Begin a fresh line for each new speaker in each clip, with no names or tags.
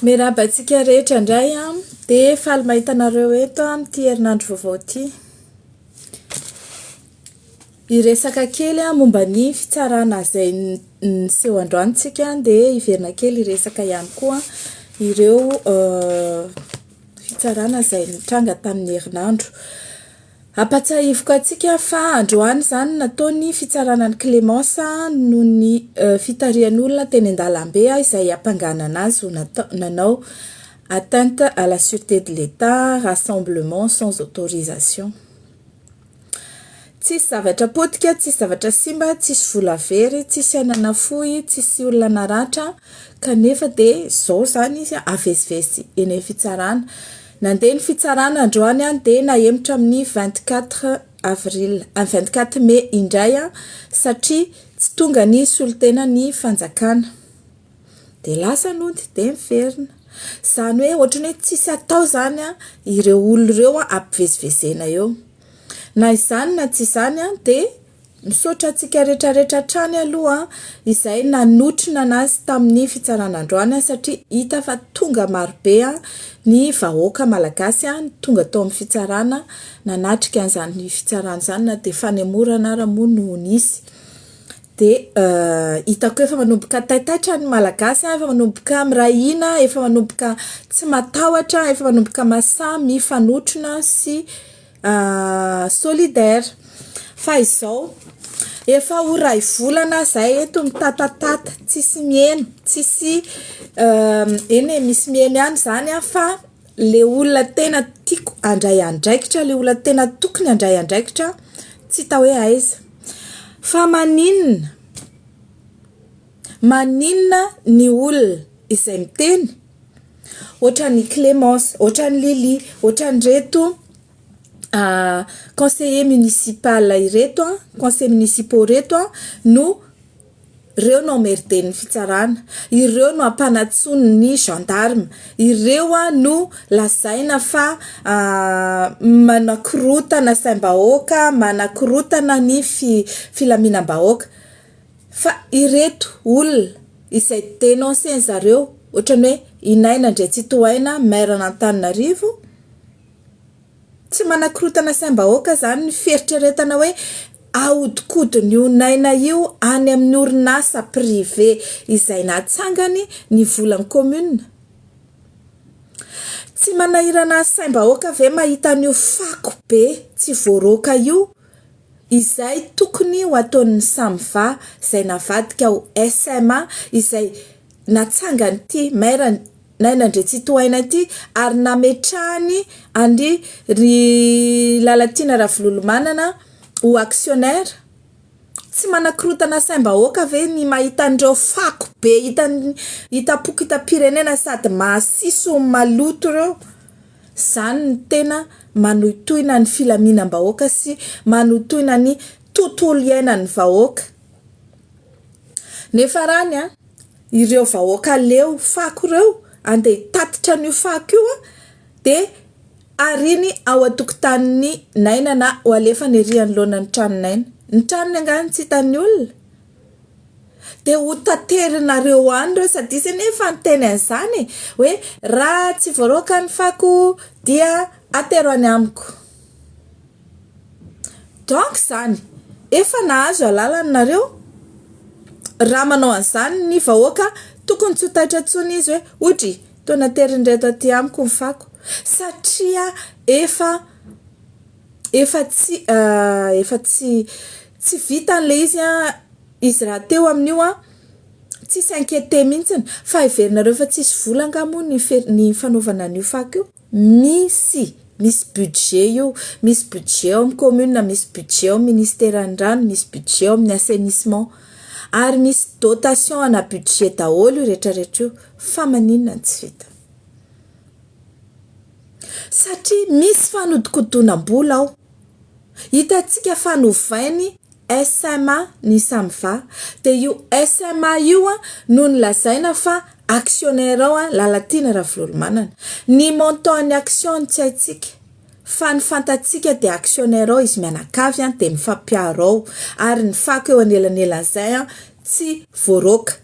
Miarahaba antsika rehetra indray an, dia faly mahita anareo eto amin'ity herinandro vaovao ity. Hiresaka kely momba ny fitsarana izay niseho androany tsika dia hiverina kely hiresaka ihany koa ireo fitsarana izay nitranga tamin'ny herinandro. Ampatsiahiviko antsika fa androany izany natao ny fitsarana an'i Clémence noho ny fitarihan'olona teny an-dalambe izay hampanganana azy ho nanao atteinte à la sûreté de l'Etat, rassemblement sans autorisation. Tsisy zavatra potika, tsisy zavatra simba, tsisy vola very, tsisy aina nafoy, tsisy olona naratra kanefa dia izao izany izy avezivezy eny amin'ny fitsarana. Nandeha ny fitsarana androany dia nahemotra amin'ny 24 avril, 24 mai indray satria tsy tonga ny solontenan'ny fanjakana. Dia lasa nody dia miverina. Izany hoe ohatran'ny hoe tsisy atao izany ireo olona ireo ampivezivezena eo. Na izany na tsy izany dia misaotra antsika rehetrarehetra hatrany aloha izay nanotrona anazy tamin'ny fitsarana androany satria hita fa tonga marobe ny vahoaka malagasy tonga tao amin'ny fitsarana nanatrika an'izany fitsarana izany na dia fanemorana ara moa no nisy. Dia hitako hoe efa manomboka taitaitra ny Malagasy, efa manomboka miray hina, efa manomboka tsy matahotra, efa manomboka masahy mifanotrona sy solidaire. Fa izao, efa ho iray volana izahay eto mitatatata, tsisy miheno, tsisy, eny e, misy miheno ihany izany an, fa le olona tena tiako handray andraikitra, le olona tena tokony handray andraikitra tsy hita hoe aiza. Fa maninona, maninona ny olona izay miteny ohatran'i Clémence, ohatran'i Lily, ohatran'ireto conseiller municipal ireto, conseillers municipaux ireto no Ireo no emmerden'ny fitsarana, ireo no ampanantsoin'ny gendarme, ireo no lazaina fa manakorotana saim-bahoaka, manakorotana ny filaminam-bahoaka. Fa ireto olona izay denoncer-zareo ohatran'ny hoe i Naina Andriantsitohaina maire an'Antananarivo, Tsy manakorotana saim-bahoaka izany ny fieritreretana hoe ahodikodin'io Naina io any amin'ny orinasa privé izay natsangany ny volan'ny commune. Tsy manahirana saim-bahoaka ve mahita an'io fako be tsy voaroaka io izay tokony ho ataon'ny Samva izay navadika ho SMA izay natsangan'ity maire Naina Andriantsitohaina ity ary nametrahany an-dry ry Lalatiana Ravololomanana ho actionnaire? Tsy manakorotana saim-bahoaka ve ny mahita an'ireo fako be hitan'ny hitam-poko hitam-pirenena sady masiso maloto ireo? Izany no tena manohitohina ny filaminam-bahoaka sy manohitohina ny tontolo iainan'ny vahoaka. Nefa rany an, ireo vahoaka leo fako ireo andeha hitatitra an'io fako io an, dia ariany ao an-tokotanin'i Naina na ho alefany ery anoloanan'ny tranon'i Naina. Ny tranony angaha no tsy hitan'ny olona? Dia ho taterinareo any ireo sady izy anie efa niteny an'izany e, hoe raha tsy voaroaka ny fako dia atero any amiko. Donc izany, efa nahazo alalana nareo, raha manao an'izany ny vahoaka tokony tsy ho taitra intsony izy hoe odry, toa naterin'ireto aty amiko ny fako, satria efa efa tsy efa tsy tsy vitany ilay izy an, izy rahateo amin'io an, tsy s'inquiéter mihitsy fa heverinareo fa tsisy vola angaha moa ny fe- ny fanaovana an'io fako io? Misy, misy budget io, misy budget ao amin'ny commune, misy budget ao amin'ny ministeran'ny rano, misy budget ao amin'ny assainissement ary misy dotation ana budget daholo io rehetra rehetra io fa maninona no tsy vita? Satria misy fanodikodonam-bola ao. Hitantsika fa novainy SMA ny Samva. Dia io SMA io no nolazaina fa actionnaire ao Lalatiana Ravololomanana. Ny montant ny action no tsy haintsika fa ny fantatsika dia actionnaire ao izy mianakavy dia mifampiaro ao ary ny fako eo anelanelan'izay tsy voaroaka.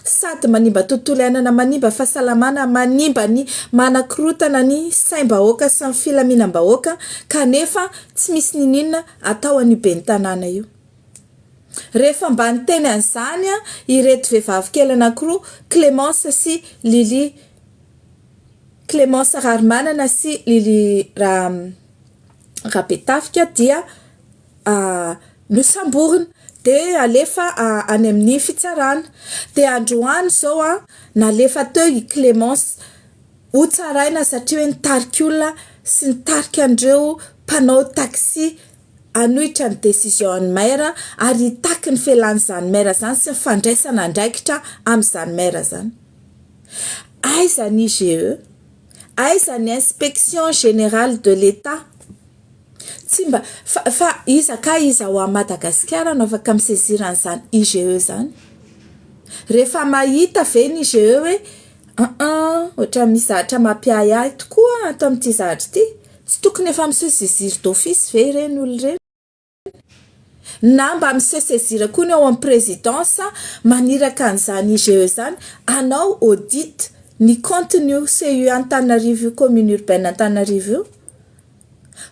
Sady manimba tontolo iainana, manimba fahasalamana, manimba ny manakorotana ny saim-bahoaka sy ny filaminam-bahoaka kanefa tsy misy niniana atao an'io ben'ny tanàna io. Rehefa mba niteny an'izany ireto vehivavy kely anankiroa, Clémence sy Lily, Clémence Raharimanana sy Lily Rabetafika dia nosamborina dia alefa any amin'ny fitsarana. Dia androany izao nalefa teo i Clémence hotsaraina satria hoe nitarika olona sy nitarika an'ireo mpanao taxi hanohitra ny décision an'ny maire ary hitaky ny fialan'izany maire izany sy ny fandraisana andraikitra amin'izany maire izany. Aiza ny IGE? Aiza ny Inspection Générale de l'Etat? Tsy mba, fa, fa iza ka iza ao à Madagasikara no afaka mi-saisir an'izany IGE izany? Rehefa mahita ve ny IGE hoe an, ohatran'ny misy zavatra mampiahiahy tokoa ato amin'ity zavatra ity, tsy tokony efa mi-se saisir d'office ve ireny olona ireny? Na mba mi-se saisir koa ny ao amin'ny présidence maniraka an'izany IGE izany hanao audit ny compte-n'io CU Antananarivo io, commune urbaine Antananarivo io?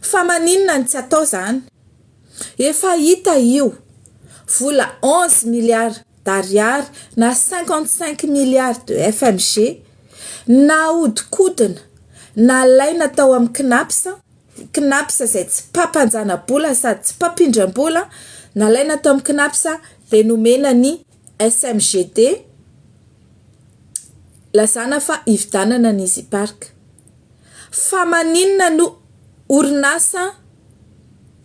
Fa maninona no tsy atao zany? Efa hita io vola 11 milliards d'ariary na 55 milliards de FMG nahodinkodina nalaina tao amin'ny Cnaps, Cnaps izay tsy mpampanjana-bola sady tsy mpampindram-bola, nalaina tao amin'ny Cnaps dia nomena ny SMGD lazana fa hividianana ny Easy Park. Fa maninona no orinasa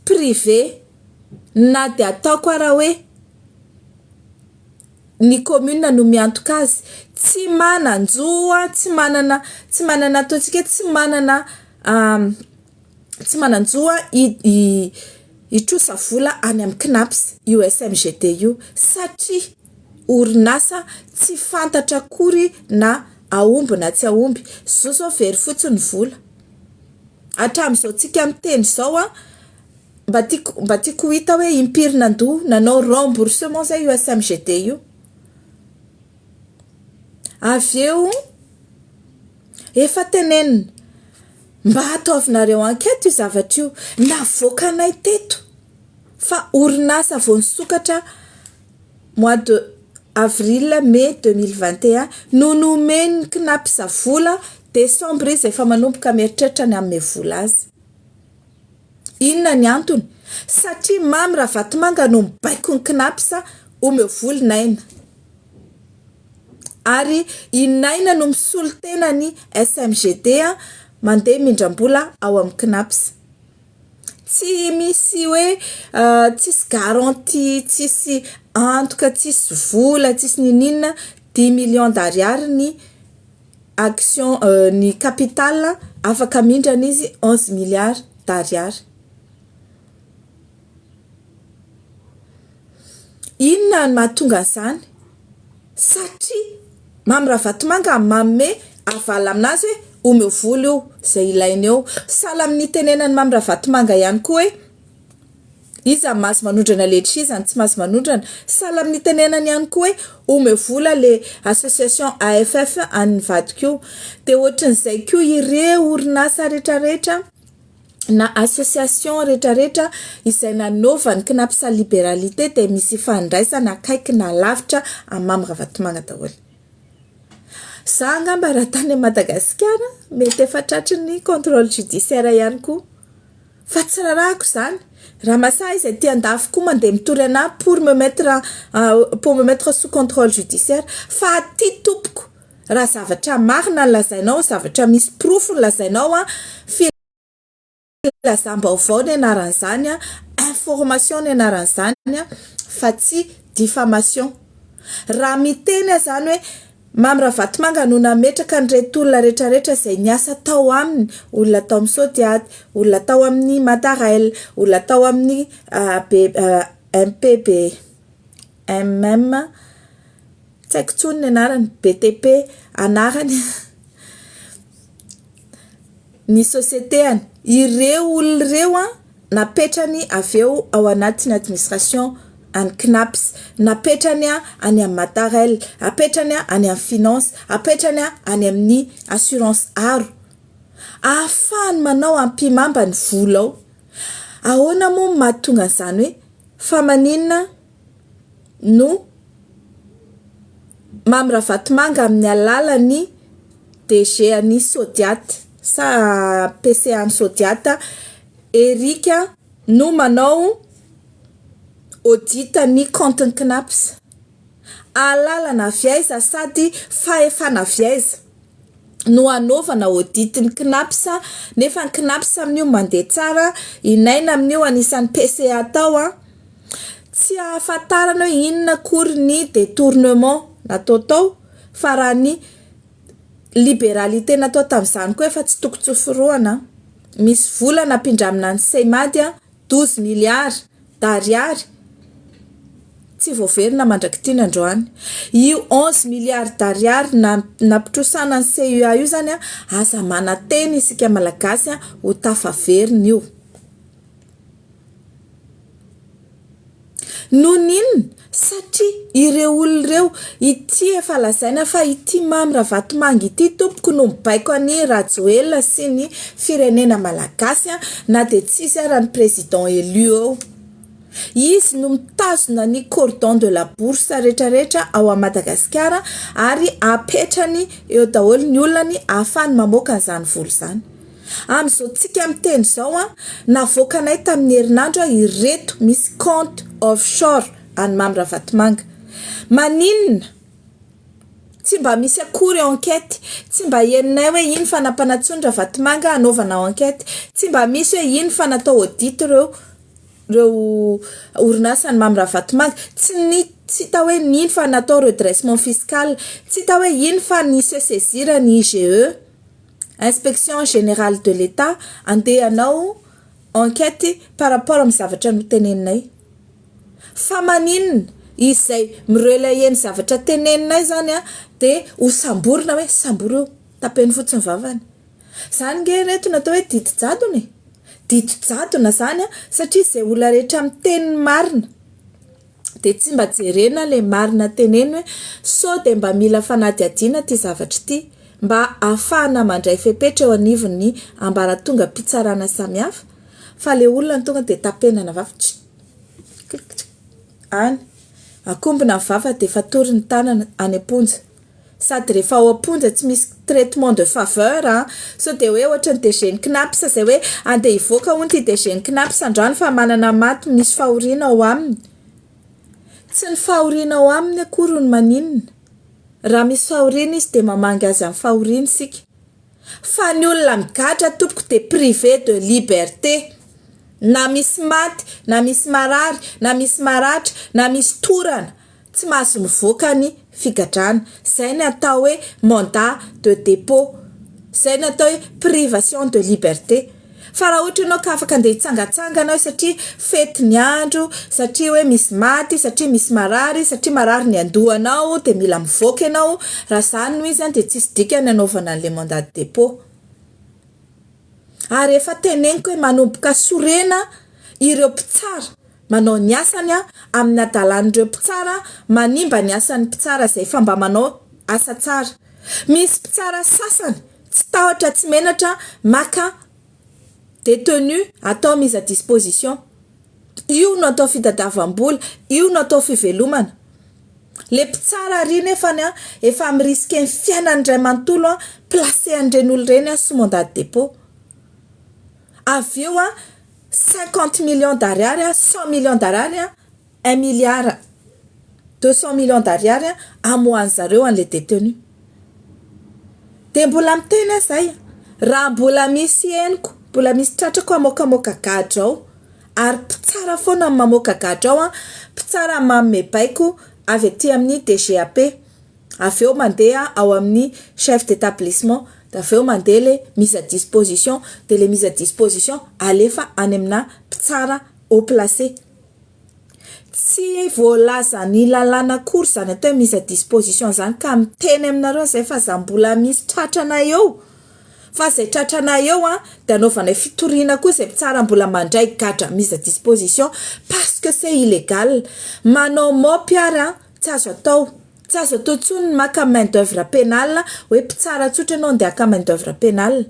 privé na dia ataoko ara hoe ny commune no miantoka azy, tsy manan-jo, tsy manana, tsy manana ataontsika hoe tsy manana tsy manan-jo hitrosa vola any amin'ny Cnaps io SMGD io satria orinasa tsy fantatra akory na Ahomby na tsy ahomby, zao zao very fotsiny ny vola. Hatramin'izao tsika miteny izao an, mba tiako mba tiako ho hita hoe impiry nandoa nanao remboursement zay io SMGD io. Avy eo efa tenenina mba ataovinareo enquête io zavatra io, navoakanay teto fa orinasa vao nisokatra mois de avril mai 2021 no nomen'ny Cnaps vola, décembre izy efa manomboka mieritreritra ny hanome vola azy. Inona ny antony? Satria Mamy Ravatomanga no mibaiko ny Cnaps omeo vola i Naina. Ary i Naina no misolo tena ny SMGD mandeha mindram-bola ao amin'ny Cnaps. Tsy misy hoe tsisy garantie, tsisy antoka, tsisy vola, tsisy ninoninona, dix millions d'ariary ny action ny capital afaka mindrana izy 11 milliards d'ariary. Inona no mahatonga an'izany? Satria Mamy Ravatomanga manome aval aminazy hoe omeo vola io, izay ilainy eo. Sahala amin'ny nitenenan'i Mamy Ravatomanga ihany koa hoe iza no mahazo manondrana letchi, iza no tsy mahazo manondrana. Sahala amin'ny nitenenany ihany koa hoe omeo vola le association AFF an'ny vadiko io. Dia ohatran'izay koa ireo orinasa retraretra na association retraretra izay nanaovan'ny Cnaps liberalité dia misy ifandraisana akaiky na lavitra amin'i Mamy Ravatomanga daholo. Za angamba raha tany Madagasikara mety efa tratry ny contrôle judiciaire ihany koa fa tsy rarahako izany. Raha masahy izy aty andafy koa mandeha mitory anahy pour me mettre pour me mettre sous contrôle judiciaire fa aty tompoko Raha zavatra marina no lazainao, zavatra misy porofo no lazainao an, filazam-baovao ny anaran'izany an, information ny anaran'izany an, fa tsy diffamation. Raha miteny aho izany hoe Mamy Ravatomanga no nametraka an'ireto olona rehetrarehetra izay niasa tao aminy, olona tao amin'ny Sodiat, olona tao amin'ny Madarail, olona tao amin'ny MPB, MM, Tsy haiko intsony ny anarany, BTP anarany ny société-any. Ireo olona ireo an, napetrany avy eo ao anatin'ny administration an'ny Cnaps, napetrany any amin'ny Matarel, apetrany any amin'ny finance, apetrany any amin'ny assurance aro. Ahafahany manao ampihimamba ny vola ao. Ahoana moa no mahatonga an'izany hoe fa maninona no Mamy Ravatomanga amin'ny alalan'ny DG an'i Sodiat sa PC an'i Sodiat, Eric no manao audit ny compte-n'ny Cnaps. Alalana avy aiza sady fahefana avy aiza? no hanaovana audit ny Cnaps nefa ny Cnaps amin'io mandeha tsara, i Naina amin'io anisan'ny PCA tao an, tsy ahafantarana hoe inona akory ny detournement natao tao fa raha ny liberalité natao tamin'izany koa efa tsy tokony tsoforohana an, misy vola nampindramina an'i Seimady an, 12 milliards d'ariary tsy voaverina mandrak'ity ny androany. Io 11 milliards d'ariary nampitrosana ny CUA io zany aza manantena isika Malagasy ho tafaverina io. Noho ny inona? Satria ireo olona ireo, ity efa lazaina fa ity Mamy Ravatomanga ity tompoko no mibaiko an'i Rajoelina sy ny firenena Malagasy na dia tsisy ara ny président élu eo. Izy no mitazona ny cordon de la bourse retraretra ao Madagasikara ary apetrany eo daholo ny olonany ahafahany mamoaka an'izany vola izany. Amin'izao tsika miteny izao an, navoakanay tamin'ny herinandro an ireto misy compte offshore an'i Mamy Ravatomanga. Maninona? Tsy mba misy akory enquête, tsy mba henonay hoe ino fa nampanantsoiny Ravatomanga hanaovana enquête, tsy mba misy hoe ino fa natao audit ireo ireo orinasan'i Mamy Ravatomanga, tsy ny tsy hita hoe nino fa natao redressement fiscal, tsy hita hoe ino fa ni-se saisir ny IGE. Inspection générale de l'Etat andeha hanao enquête par rapport amin'ny zavatra noteneninay. Fa maninona izay mi-relayer ny zavatra teneninay zany an dia ho samborina hoe sambory io, tapeno fotsiny vavany. Zany nge reto no atao hoe didy jadona e! Didy jadona zany an satria izay olona rehetra miteny ny marina dia tsy mba jerena ilay marina teneniny hoe sao dia mba mila fanadihadiana ity zavatra ity mba ahafahana mandray fepetra eo anivon'ny ambaratongam-pitsarana samihafa fa ilay olona no tonga dia tapenana vava tsk tsk any akombona ny vava dia fatory ny tanana any am-ponja Sady rehefa ao am-ponja tsy misy traitement de faveur an! Sao dia hoe ohatran'ny DG ny Cnaps izay hoe andeha hivoaka hono ity DG ny Cnaps androany fa manana maty misy fahoriana ao aminy. Tsy ny fahoriana ao aminy akory no maninona. Raha misy fahoriana izy dia mamangy azy amin'ny fahoriany isika. Fa ny olona migadra tompoko dia privé de liberté. Na misy maty, na misy marary, na misy maratra, na misy torana. Tsy mahazo mivoaka ny figadrana. Izay ny atao hoe mandat de dépôt. Izay ny atao hoe privation de liberté. Fa raha ohatra ianao ka afaka andeha hitsangatsangana satria fety ny andro, satria hoe misy maty, satria misy marary, satria marary ny andohanao dia mila mivoaka ianao, raha izany no izy dia tsisy dikany hanaovana an'ilay mandat de dépôt. Ary efa teneniko hoe manomboka sorena ireo mpitsara manao ny asany amin'ny adalan'ireo mpitsara manimba ny asan'ny mpitsara izay efa mba manao asa tsara. Misy mpitsara sasany tsy tahotra tsy menatra maka détenu atao mise à disposition. Io no atao fitadiavam-bola, io no atao fivelomana. Le mpitsara ary nefany an, efa mi-risque ny fiainany iray manontolo an, placer an'ireny olona ireny an sous mandat de dépôt. Avy eo an, 50 millions d'ariary an, 100 millions d'ariary an, un milliard, 200 millions d'ariary an, amoahan'zareo an'le détenu. Dia mbola miteny aho zay, raha mbola misy henoko, mbola misy tratrako hamoakamoaka gadra ao, ary mpitsara foana no mamoaka gadra ao an, mpitsara manome baiko avy aty amin'ny DGAP, avy eo mandeha ao amin'ny chef d'établissement, dia avy eo mandeha le mise à disposition, dia le mise à disposition alefa any amina mpitsara haut placé. Tsy voalazan'ny lalàna akory izany atao hoe mise à disposition izany ka miteny aminareo izay fa za mbola misy tratranay eo fa izay tratranay eo an dia anaovanay fitoriana koa izay mpitsara mbola mandray gadra mise à disposition parce que c'est illégal. Manao mop ary an tsy azo atao, tsy azo atao intsony ny maka main d'oeuvre pénale hoe mpitsara tsotra ianao andeha haka main d'oeuvre pénale.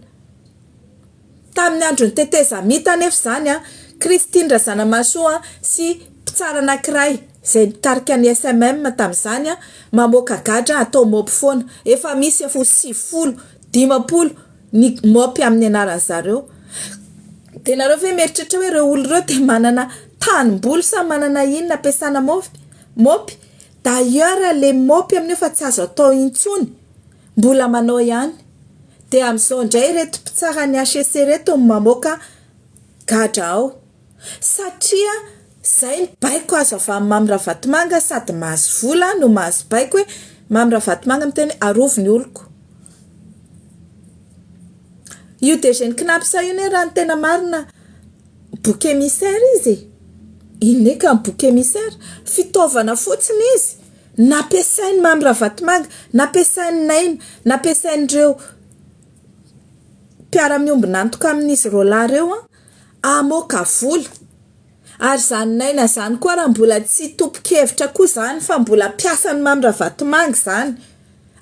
Tamin'ny andron'ny tetezamita anefa izany an, Christine Razanamahasoa sy mpitsara anankiray izay nitarika ny SMM tamin'izany an, mamoaka gadra atao mop foana. Efa misy efa ho 90, 50 ny mop amin'ny anaran'zareo. Dia nareo ve mieritreritra hoe ireo olona ireo dia manana tanimboly sa manana inona ampiasana mop? Mop? D'ailleurs le mop amin'io efa tsy azo atao intsony. Mbola manao ihany. Dia amin'izao indray ireto mpitsara ny HCC ireto no mamoaka gadra ao. Satria izay ny baiko azo avy amin'i Mamy Ravatomanga sady mahazo vola no mahazo baiko hoe Mamy Ravatomanga miteny hoe arovy ny oloko. Io DG ny CNaPS io anie raha ny tena marina bouc émissaire izy e. Inona eka ny bouc émissaire? Fitaovana fotsiny izy. Nampiasain'i Mamy Ravatomanga, nampiasain'i Naina, nampiasain'ireo mpiara-miombon'antoka amin'izy roalahy ireo hamoaka vola. Ary izany Naina izany koa raha mbola tsy tompon-kevitra koa izany fa mbola mpiasan'i Mamy Ravatomanga izany,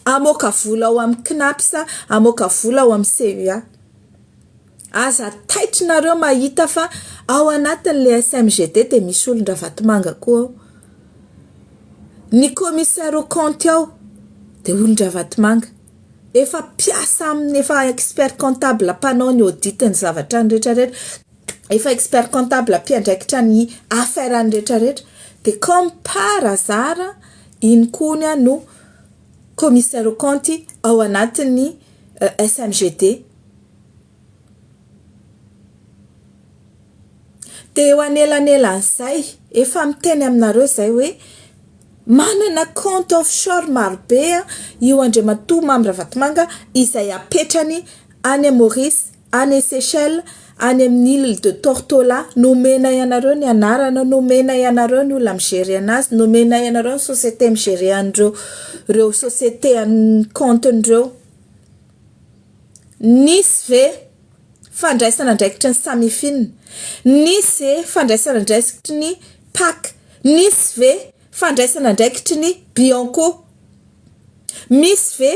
hamoaka vola ao amin'ny CNaPS, hamoaka vola ao amin'ny CUA. Aza taitra nareo mahita fa ao anatin'ilay SMGD dia misy olon-dRavatomanga koa ao. Ny commissaire aux comptes ao dia olon-dRavatomanga. Efa mpiasa aminy, efa expert comptable mpanao ny audit ny zavatra ny rehetra rehetra. Efa expert comptable mpiandraikitra ny affaire ny rehetra rehetra. Dia comme par hasard iny koa no commissaire aux comptes ao anatin'ny SMGD. Dia eo anelanelan'izay, efa miteny aminareo izay hoe manana compte offshore marobe io Andriamatoa Mamy Ravatomanga izay apetrany any Maurice, any Seychelles, any amin'ny île de Tortola. Nomenay anareo ny anarana, nomenay anareo ny olona mi-gérer anazy, nomenay anareo ny société mi-gérer an'ireo ireo société an'ny compte-n'ireo. Nisy ve fandraisana andraikitry ny Samifin? Nisy ve fandraisana andraikitry ny Pac? Nisy ve fandraisana andraikitry ny Bianco? Misy ve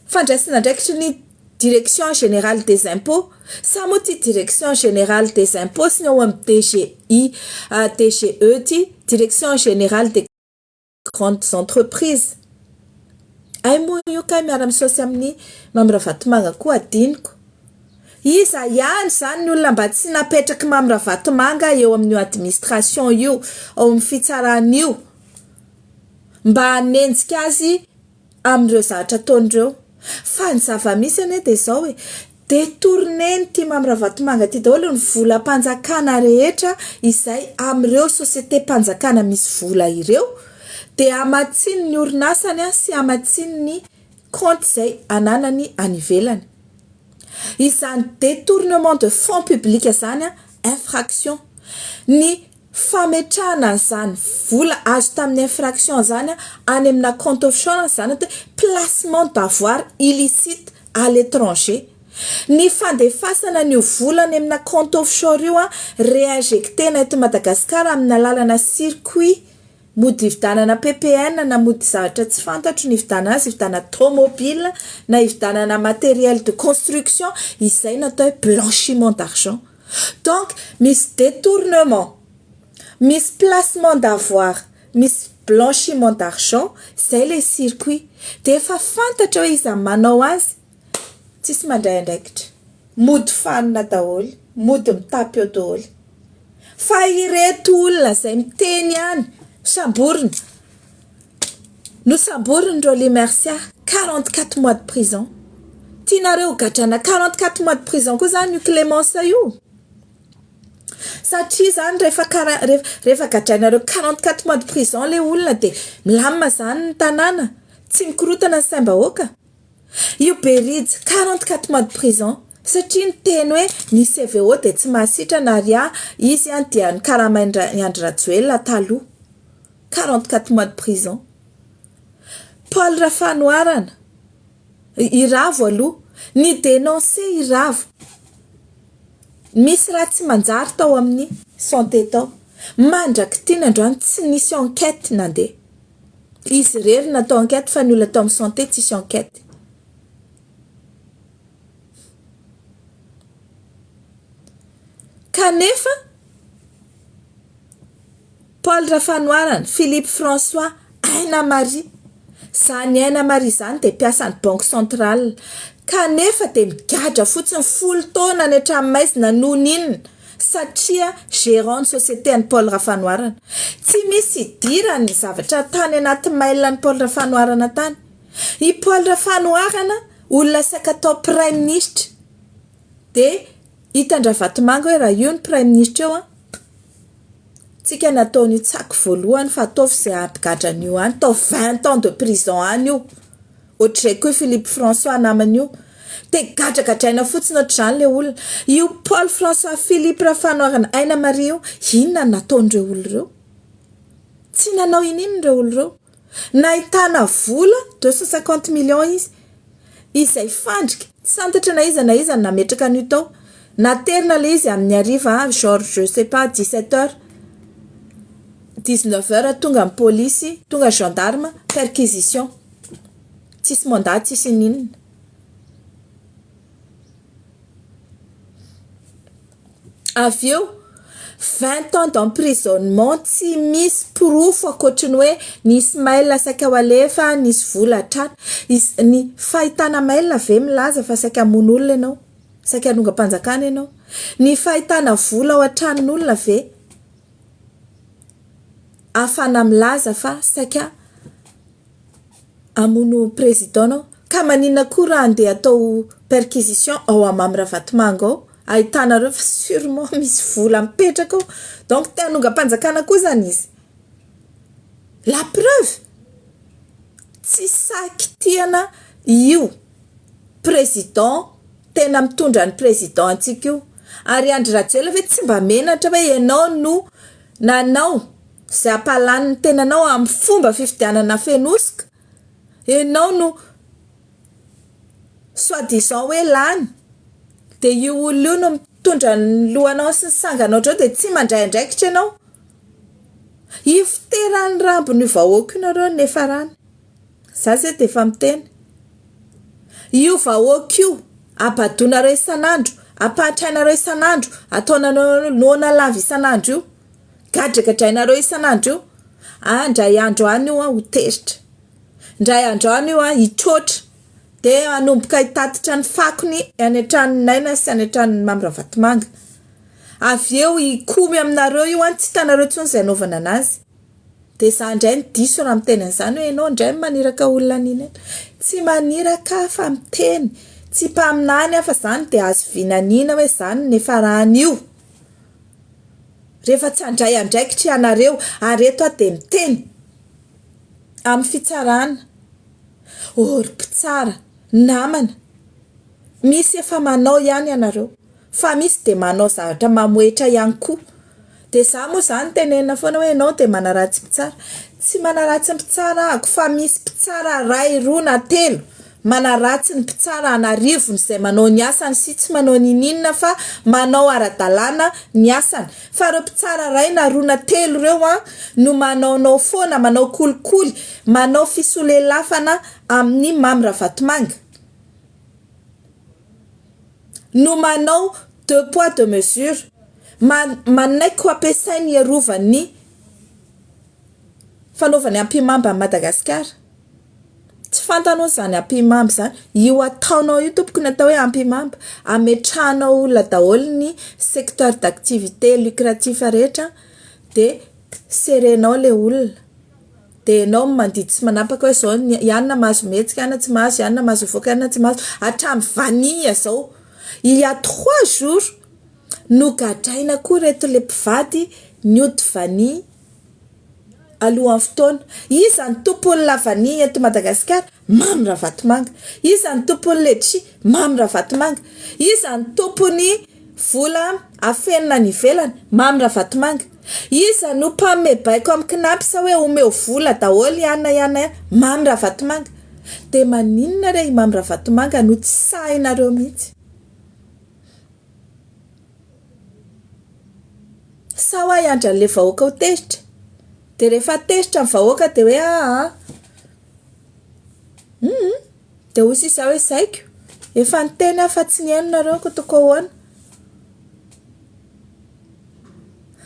fandraisana andraikitry ny Direction Générale des Impôts? Sa moa ity Direction Générale des Impôts sy ny ao amin'ny DGI, DGE ity, Direction Générale des Grandes Entreprises? Hay moa io kay miara-misaosy amin'ny Mamy Ravatomanga koa adinoko. Iza ihany izany ny olona mba tsy napetrak'i Mamy Ravatomanga eo amin'io administration io, ao amin'ny fitsarana io, mba hanenjika azy amin'ireo zavatra ataony ireo. Fa ny zava-misy anie dia izao e, détourner-n'ity Mamy Ravatomanga ity daholo ny volam-panjakana rehetra izay amin'ireo société-mpanjakana misy vola ireo, dia hamatsiny ny orinasany sy hamatsiny ny kaonty izay ananany any ivelany. Izany détournement de fonds publics izany infraction. Ny fametrahana an'izany vola azo tamin'ny infraction izany any amina compte offshore izany atao hoe placement d'avoir illicite à l'étranger. Ny fandefasana an'io vola any amina compte offshore io réinjecter-na eto Madagasikara amin'ny alalana circuit Mody hividanana ppn na mody zavatra tsy fantatro ny hividanana azy, hividanana tomobile na hividanana matériel de construction, izay no atao hoe blanchiment d'argent. Donc misy détournement, misy placement d'avoir, misy blanchiment d'argent, izay ilay circuit. Dia efa fantatra hoe iza manao azy, tsisy mandray andraikitra. Mody fanina daholo, mody mitapy eo daholo. Fa ireto olona izay miteny ihany, samborina. Nosamboriny Rolly Mercia, 44 mois de prison. Tianareo ho gadrana 44 mois de prison koa izany io Clémence io? Satria izany rehefa kara- rehefa gadrainareo 44 mois de prison ilay olona dia milamina izany ny tanàna, tsy mikorotana ny saim-bahoaka. Io Berija, 44 mois de prison satria niteny hoe ny CVO dia tsy mahasitrana ary ah izy an dia nokaramain'i Andry Rajoelina taloha. 44 mois de prison. Paul Rafanoharana, i Ravo aloha, ni-denoncer i Ravo. Misy raha tsy manjary tao amin'ny santé tao. Mandrak'ity ny androany tsy nisy enquête nandeha. Izy irery natao enquête fa ny olona tao amin'ny santé tsisy enquête. Kanefa Paul Rafanoharana, Philippe François, Aina Marie, izany Aina Marie izany dia mpiasan'ny banque centrale kanefa dia migadra fotsiny folo taona any an-tranomaizina noho ny inona? Satria gérant ny société an'i Paul Rafanoharana. Tsy misy idirany ny zavatra tany anaty mail an'i Paul Rafanoharana tany. I Paul Rafanoharana olona saika atao praiminisitra dia hitan-dRavatomanga hoe raha io ny praiminisitra eo an, tsika nataon'io tsaky voalohany fa ataovy izay hampigadra an'io any, atao vingt ans de prison any io. Ohatr'izay koa i Philippe François namany io. Dia gadragadraina fotsiny ohatr'izany ilay olona. Io Paul François Philippe Rafanoharana Aina Maria io, inona no nataon'ireo olona ireo? Tsy nanao ininona ireo olona ireo. Nahitana vola 250 millions izy, izay fandrika, tsy santatra na iza na iza no nametraka an'io tao. Naterina ilay izy amin'ny hariva genre je sais pas 17 heures, 19 heures tonga ny polisy, tonga gendarme, perquisition. Tsisy mandat tsisy ininona. Avy eo, vingt ans d'emprisonnement tsy misy porofo ankoatry ny hoe nisy mail saika ho alefa, nisy vola tratra. Iz- ny fahitana mail ve milaza fa saika hamono olona ianao? Saika hanongam-panjakana ianao? Ny fahitana vola ao an-tranon'olona ve ahafahana milaza fa saika hamono président anao? Ka maninona koa raha andeha atao perquisition ao à Mamy Ravatomanga ao? Ahitanareo fa surement misy vola mipetraka ao. Donc te hanongam-panjakana koa zany izy. La preuve, tsy sahy kitihana io président tena mitondra ny président antsika io. Ary Andry Rajoelina ve tsy mba menatra hoe ianao no nanao izay hampahalany ny tenanao amin'ny fomba fifidianana feno hosoka? Ianao no soit disant hoe lany dia io olona io no mitondra ny lohanao sy ny sanganao hatreo dia tsy mandray andraikitra ianao. Hifoteran'ny rambon'io vahoaka io nareo ny niafarany. Za zay dia efa miteny. Io vahoaka io abadoinareo isan'andro, ampahantrainareo isan'andro, ataonareo noana lava isan'andro io, gadragadrainareo isan'andro io, ah ndray andro any io ho tezitra, ndray andro any io hitroatra, dia hanomboka hitatitra ny fakony any an-tranon'i Naina sy any an-tranon'i Mamy Ravatomanga. Avy eo hikomy aminareo io an, tsy hitanareo intsony izay hanaovana anazy. Dia za indray no diso raha miteny an'izany hoe ianao indray no maniraka olona an'iny eny. Tsy maniraka aho fa miteny. Tsy mpaminany aho fa izany dia azo vinaniana hoe izany no niafaran'io. Rehefa tsy handray andraikitra ianareo ary eto aho dia miteny amin'ny fitsarana. Ô ry mpitsara namana. Misy efa manao ihany ianareo fa misy dia manao zavatra mamohehitra ihany koa. Dia za moa zany tenenina foana hoe ianao dia manaratsy mpitsara. Tsy manaratsy mpitsara ahako fa misy mpitsara ray, roa na telo manaratsy ny mpitsara an'arivony izay manao ny asany sy tsy manao ninininona fa manao ara-dalàna ny asany. Fa ireo mpitsara ray na roa na telo ireo an no manaonao foana, manao kolikoly, manao fisolelafana amin'i Mamy Ravatomanga. No manao deux poids deux mesures, manaiky ho ampiasainy hiarovany ny fanaovany ampihimamba an'i Madagasikara. Tsy fantany hono izany ampihimamba izany. Io ataonao io tompoko ny atao hoe ampihimamba. Ametrahanao olona daholo ny secteur d'activité lucratif rehetra dia serenao ilay olona. Dia ianao no mandidy sy manapaka hoe izao ny i anona mahazo mihetsika, i anona tsy mahazo, i anona mahazo mivoaka, i anona tsy mahazo. Hatramin'ny vanille izao. Il y a trois jours, nogadraina koa ireto ilay mpivady nioty vanille alohan'ny fotoana. Iza no tompon'ny la vanille eto Madagasikara? Mamy Ravatomanga. Iza no tompon'ny letchi? Mamy Ravatomanga. Iza no tompon'ny vola afenina any ivelany? Mamy Ravatomanga. Iza no mpanome baiko amin'ny Cnaps hoe omeo vola daholo i anona i anona i anona? Mamy Ravatomanga. Dia maninona re i Mamy Ravatomanga no tsy sahinareo mihitsy? Sa hoa hiandry an'ilay vahoaka ho tezitra? Dia rehefa tezitra ny vahoaka dia hoe aa. Hum dia hoy sisa hoe zaiko, efa niteny aho fa tsy nihaino nareo ka ataoko ahoana?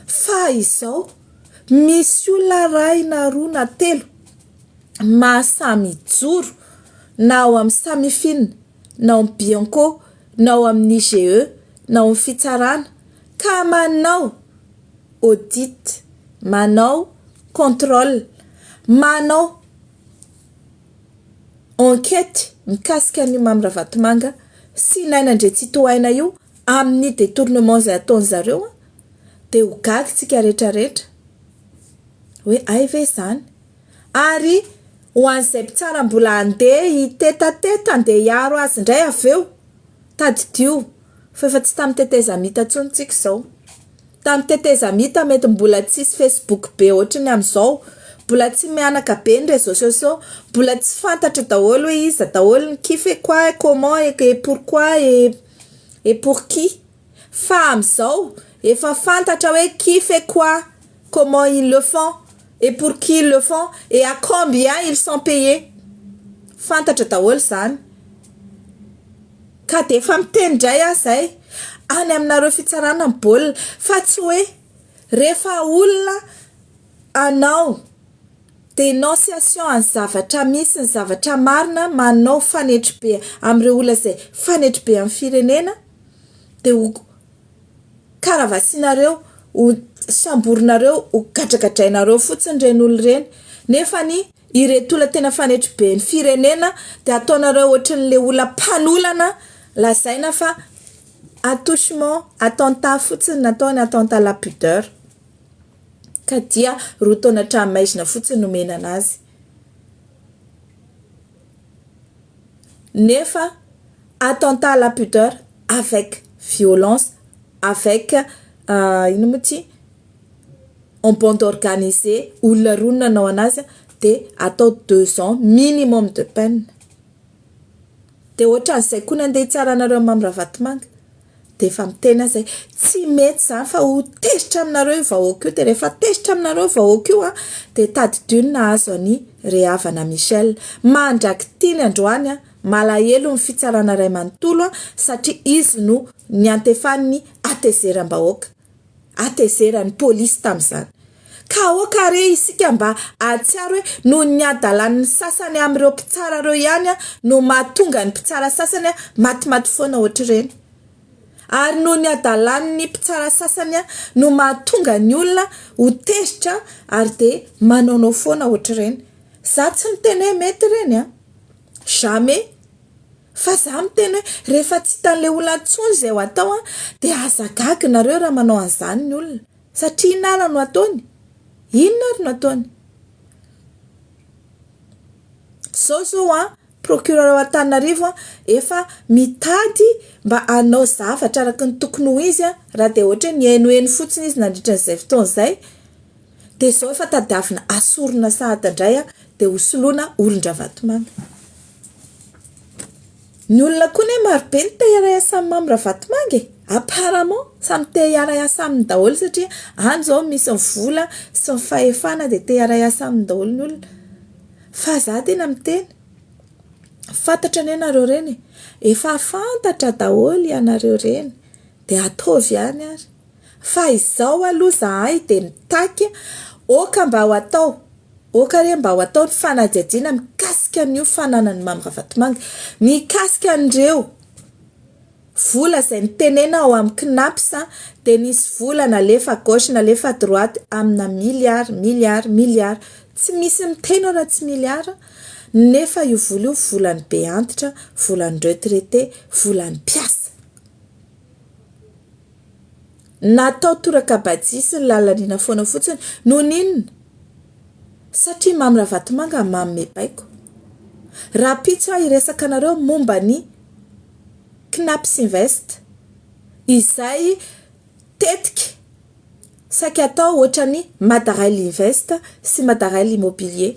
Fa izao, misy olona iray na roa na telo mahasahy mijoro na ao amin'ny Samifin na ao amin'ny Bianco na ao amin'ny IGE na ao amin'ny fitsarana ka manao audit, manao contrôle, manao enquête mikasika an'io Mamy Ravatomanga sy Naina Andriantsitohaina io amin'ny détournement izay ataon'zareo dia ho gaga tsika rehetra rehetra hoe hay ve izany? Ary ho an'izay mpitsara mbola handeha hitetateta handeha hiaro azy indray avy eo, tadidio fa efa tsy tamin'ny tetezamita intsony tsika izao. Tamin'ny tetezamita mety mbola tsisy facebook be ohatry ny amin'izao, mbola tsy mihanaka be ny réseaux sociaux, mbola tsy fantatra daholo hoe iza daholo ny qui fait quoi, comment et pourquoi et et pour qui. Fa amin'izao efa fantatra hoe qui fait quoi, comment ils le font et pour qui ils le font et à combien ils sont payés. Fantatra daholo izany. Ka dia efa miteny indray aho izay, any aminareo fitsarana ny baolina fa tsy hoe rehefa olona hanao dénonciation an'ny zavatra misy ny zavatra marina manao fanetribe amin'ireo olona izay fanetribe amin'ny firenena dia ho karavasianareo, ho samborinareo, ho gadragadrainareo fotsiny ireny olona ireny nefa ny Ireto olona tena fanetriben'ny firenena dia ataonareo ohatrin'le olona mpanolana lazaina fa attouchement, attentat fotsiny nataony, attentat à la pudeur ka dia roa taona an-tranomaizina fotsiny no omena anazy. Nefa attentat à la pudeur avec violence, avec inona moa ity? En bande organisée olona roa no nanao anazy dia atao deux ans minimum de peine. Dia ohatran'izay koa ny andeha hitsara anareo amin'i Mamy Ravatomanga. Dia efa miteny aho izay, tsy mety izany fa ho tezitra aminareo io vahoaka io, dia rehefa tezitra aminareo io vahoaka io an, dia tadidio ny nahazo an'i Rehavana Michel. Mandrak'ity ny androany an, malahelo ny fitsarana iray manontolo an, satria izy no niantefan'ny hatezeram-bahoaka. hatezeran'ny polisy tamin'izany. Ka aoka re isika mba hahatsiaro hoe noho ny hadalan'ny sasany amin'ireo mpitsara ireo ihany no mahatonga ny mpitsara sasany matimaty foana ohatr'ireny. Ary noho ny hadalan'ny mpitsara sasany no mahatonga ny olona ho tezitra ary dia manaonao foana ohatr'ireny. Za tsy miteny hoe mety ireny an! Jamais! Fa za miteny hoe rehefa tsy hitan'ilay olona intsony izay ho atao an, dia aza gaga nareo raha manao an'izany ny olona. Satria inona ary no ataony? Inona ary no ataony? Zao zao an, Procureur ao Antananarivo efa mitady mba hanao zavatra araka ny tokony ho izy raha dia ohatra hoe nihainohaino fotsiny izy nandritra an'izay fotoana izay dia izao efa tadiavina asorina sahady indray dia hosoloina olon-dRavatomanga. Ny olona koa anie marobe no te hiara-hiasa amin'i Mamy Ravatomanga e! Apparemment samy te hiara-hiasa aminy daholo satria any izao misy ny vola sy ny fahefana dia te hiara-hiasa aminy daholo ny olona. Fa za tena miteny, fantatra anie nareo ireny e! Efa fantatra daholo ianareo ireny dia ataovy ihany ary. Fa izao aloha zahay dia mitaky aoka mba ho atao, aoka re mba ho atao ny fanadihadiana mikasika an'io fananan'i Mamy Ravatomanga, mikasika an'ireo vola izay nitenena ao amin'ny Cnaps dia nisy vola nalefa gauche nalefa droite amina milliards, milliards, milliards, tsy misy miteny ao raha tsy milliards, nefa io vola io volan'ny be antitra, volan'ny retraité, volan'ny mpiasa. Natao toraka bajia sy ny lalanina foana fotsiny. Noho ny inona? Satria Mamy Ravatomanga manome baiko. Rahampitso aho hiresaka anareo momba ny Cnaps Invest izay tetika saika atao ohatran'ny Madarail Invest sy Madarail Immobilier.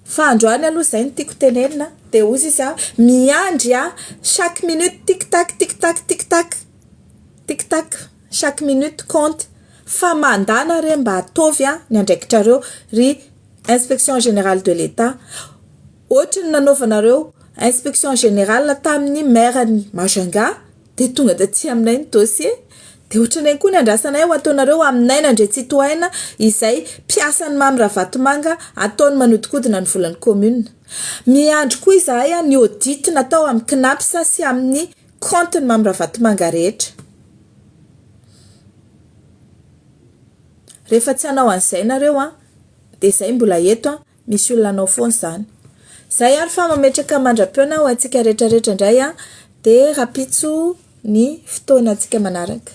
Fa androany aloha izay no tiako tenenina dia hozy izy a, miandry a, chaque minute tic tac tic tac tic tac tic tac chaque minute compte fa mandana re mba ataovy a ny andraikitrareo ry inspection générale de l'etat ohatry ny nanaovanareo inspection générale tamin'ny maire ny Majunga Dia tonga taty aminay ny dossier. Dia ohatran'ireny koa ny andrasanay ho ataonareo amin'i Naina Andriantsitohaina izay mpiasan'i Mamy Ravatomanga ataony manodikodina ny volan'ny commune. Miandry koa izahay ny audit natao amin'ny Cnaps sy amin'ny compte-n'i Mamy Ravatomanga rehetra. Rehefa tsy hanao an'izay nareo an, dia izay mbola eto an. Misy olona hanao foana izany. Zay ary fa mametraka mandra-pihaona ho antsika rehetra rehetra indray an, dia rahampitso ny fotoanantsika manaraka.